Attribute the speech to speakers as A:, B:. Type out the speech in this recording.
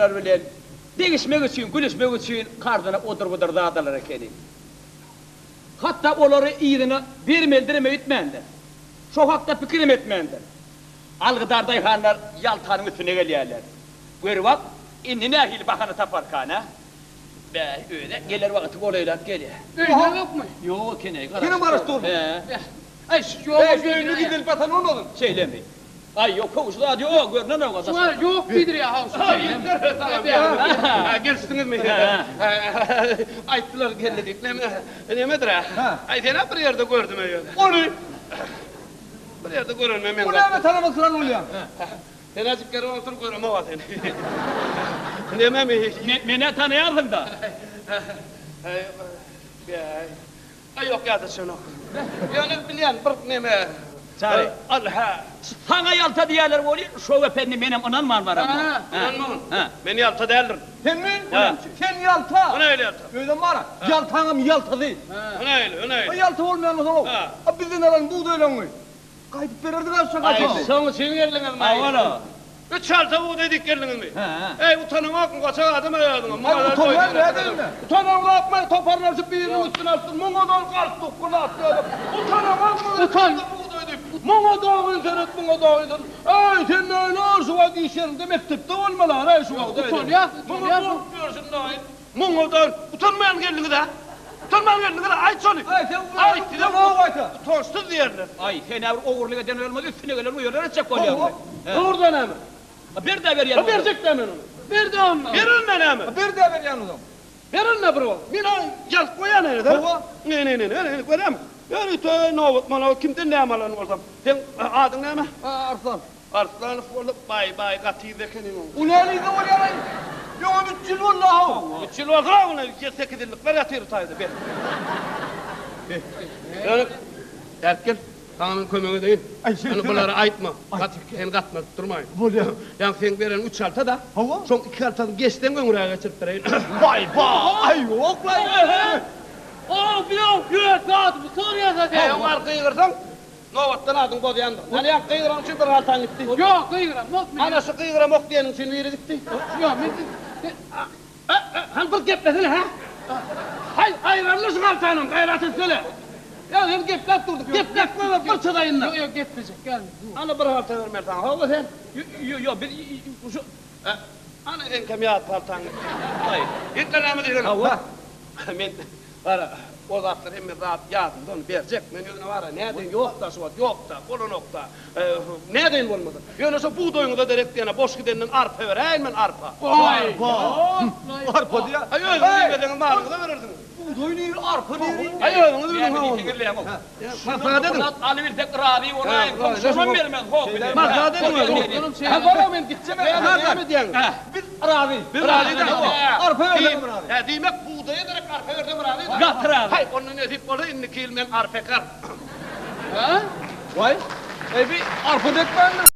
A: Daýhanlar bilen degişmek üçin, gülüşmek üçin karzyna odur-budur zat alar ekeni. Hatda olary yzyna bermelidirem öýtmändir. Şo hakda pikirem etmändir. Algydar daýhanlar ýaltanyň üstüne gelýärler. Gör bak, indi nähili bahana taparkan-a? Bäý, öz-ä geler wagty golaýlap gelýär.
B: Öýde ýokmy?
A: Ýok eken-eý, garaşyp
C: Senem garaşyp durmy?
A: Hä.
B: Aý, şu ýok.
C: Äý, şu öýüne gidilip batan bolmasyn?
A: Şeýlemi? Aý, ýok, köwüş zat ýok, görnenok-a daşardan.
B: Şuňa ýok diýdirýär, haw, şu şeýlemi?
D: Hä, gelişdiňizmi? Aýtdylar geldi diýip. Neme, nemedir-ä? Aý, sen-ä bir ýerde gördüm öýe.
C: Ony!
D: Bir ýerde görenime meňzäp.
C: Bu näme tanamasyran bolýaň?
D: Sen ajyk ýere otur göremok-a seni. Nememi?
A: Men-ä tanaýarsyň-da.
D: Äý, bäý. Aý, ýok, ýada düşenok. Ýöne bilýän bir neme.
A: Çary.
D: Al, hä.
A: Saňa ýalta diýýärler welin, şo ependi menem ynanman baramok.
D: Ynanmagyn. Men ýalta däldirin.
C: Senmi? Sen ýalta.
D: O nähili ýalta?
C: Özem bar-a, ýaltaňam ýaltasy.
D: O nähili, o nähili?
C: A ýalta bolmaýan bolsaň-ow, a bizden alan bugdaýlaryňy gaýdyp bererdik-ä şo
D: Aý,
C: gaçany.
D: şoň üçin geldiňizmi?
A: Hawa-la.
D: Üç halta bugdaý diýip geldiňizmi? Eý, utanaňokmy, goçak adam-a özüňem.
C: Aý, utanýan nädeýin-dä?
D: Utanaňokmy, toparlanyşyp biriniň üstüne alypdyr, muňa doly galstuk, bu zat diýip. Utanaňokmy, üç halta bugdaý diýip. Muňa dogry seret, muňa dogry seret. Eý, sen näle şu wagt iş ýeriňde mekdepde bolmaly-a, şu wagt.
B: Utanýas,
D: Muňa
B: utanýas.
D: bolup ýörsün daýy. Muňa-da utanman geldiňiz-ä? Utanman geldiňiz-ä? Aýt şony!
C: Aý, sen
D: Aýt, size
C: utanma gaýta.
D: utançsyz diýerler.
A: Aý, sen-ä bir ogurlyk eden bolmaz, üstüne gelen oýarlar etjek bolýaňmy?
D: Dogrudan näme?
A: Ber-dä berýän
D: bolsa. Berjek-dä men ony.
B: Ber-dä onda.
D: Ber onda näme?
C: Ber-dä berýän bolsaň.
D: Ber onda bir wagt. Men ony ýazyp goýan ene-de.
C: Hawa.
D: Ne, ne, ne, ne, ne, görýäňmi? Ýörite nobat mana kimden näme alan bolsam. Seň adyň näme?
C: Arslan.
D: Arslanow bolup baý baý gaty yz ekeniň oň.
C: O näme yzda bolýaraý? Öňem üç ýyl boldy how.
D: Üç ýyl bolsa ony ýedi sekiz ýyllyklar ýatyr taýda ber. Ýöne bärik gel. Saňa men kömek edeýin. Ýöne bulary aýtma. Gaty sen gatnadyp durmaýyn.
C: Bolýa.
D: Ýaňy seň beren üç halta-da.
C: Hawa.
D: Şoň iki haltasyny geçseň öňräge geçirip bereýin.
C: Baý baý ýok-laý.
B: Ow biziň ýöne zadymyzy sorýaň-a sen.
D: Öň bar gygyrsaň Nobatdan adyň bozýandyr. Hany ýa gygyran üçin bir haltaň gitdi.
B: Ýok, gygyramok men.
D: Ana şu gygyramok diýeniň üçin biri gitdi.
B: Ýok, men
D: Hany bir geplesene, hä? Haý, aýranla şu haltanam, gaýrat etsene. Ýa sen gepläp durdyk. Gepläp goýber bir çydaýynda.
B: Ýok, ýok, geplejek däl.
D: Ana bir halta bermeli saňa. Hawa sen.
A: Ýok, ýok, biz şu
D: Ana seňkem ýat haltaň gitdi.
A: Haý.
D: Gitme näme diýsene.
A: Hawa.
D: Men Gara, o zatlar hemme zat ýadymda, ony berjek. Men ýöne bara, nädeýin, ýok-da şu wagt, ýok-da, bolanok-da. Nädeýin bolmasa. Ýöne şo bugdaýyňyza derek diýene boş gidenden arpa beräýin men, arpa.
C: Arpa! Arpa diýýä.
D: Aý, özüňiz iýmeseňiz malyňyza berersiňiz.
C: Bugdaý nir, arpa nir?
D: Aý, özüňiz biliň, ha onda. Maslahat ediň.
A: Alybilsek razy bolaýyň, soň şonam bermez, hop bize.
D: Maslahat ediň özüňiz. Ha, bor-a, men gitjek. Näme edýäňiz?
C: Biz razy.
D: Biz razy da.
C: Arpa berseňem razy.
D: Hä, diýmek, bugdaýa derek arpa bersem razy da.
A: Gaty razy.
D: Haý, onda nesip bolsa indiki ýyl men arpa ekerin.
B: Hä?
C: Waý, eý bi arpa dekmändir.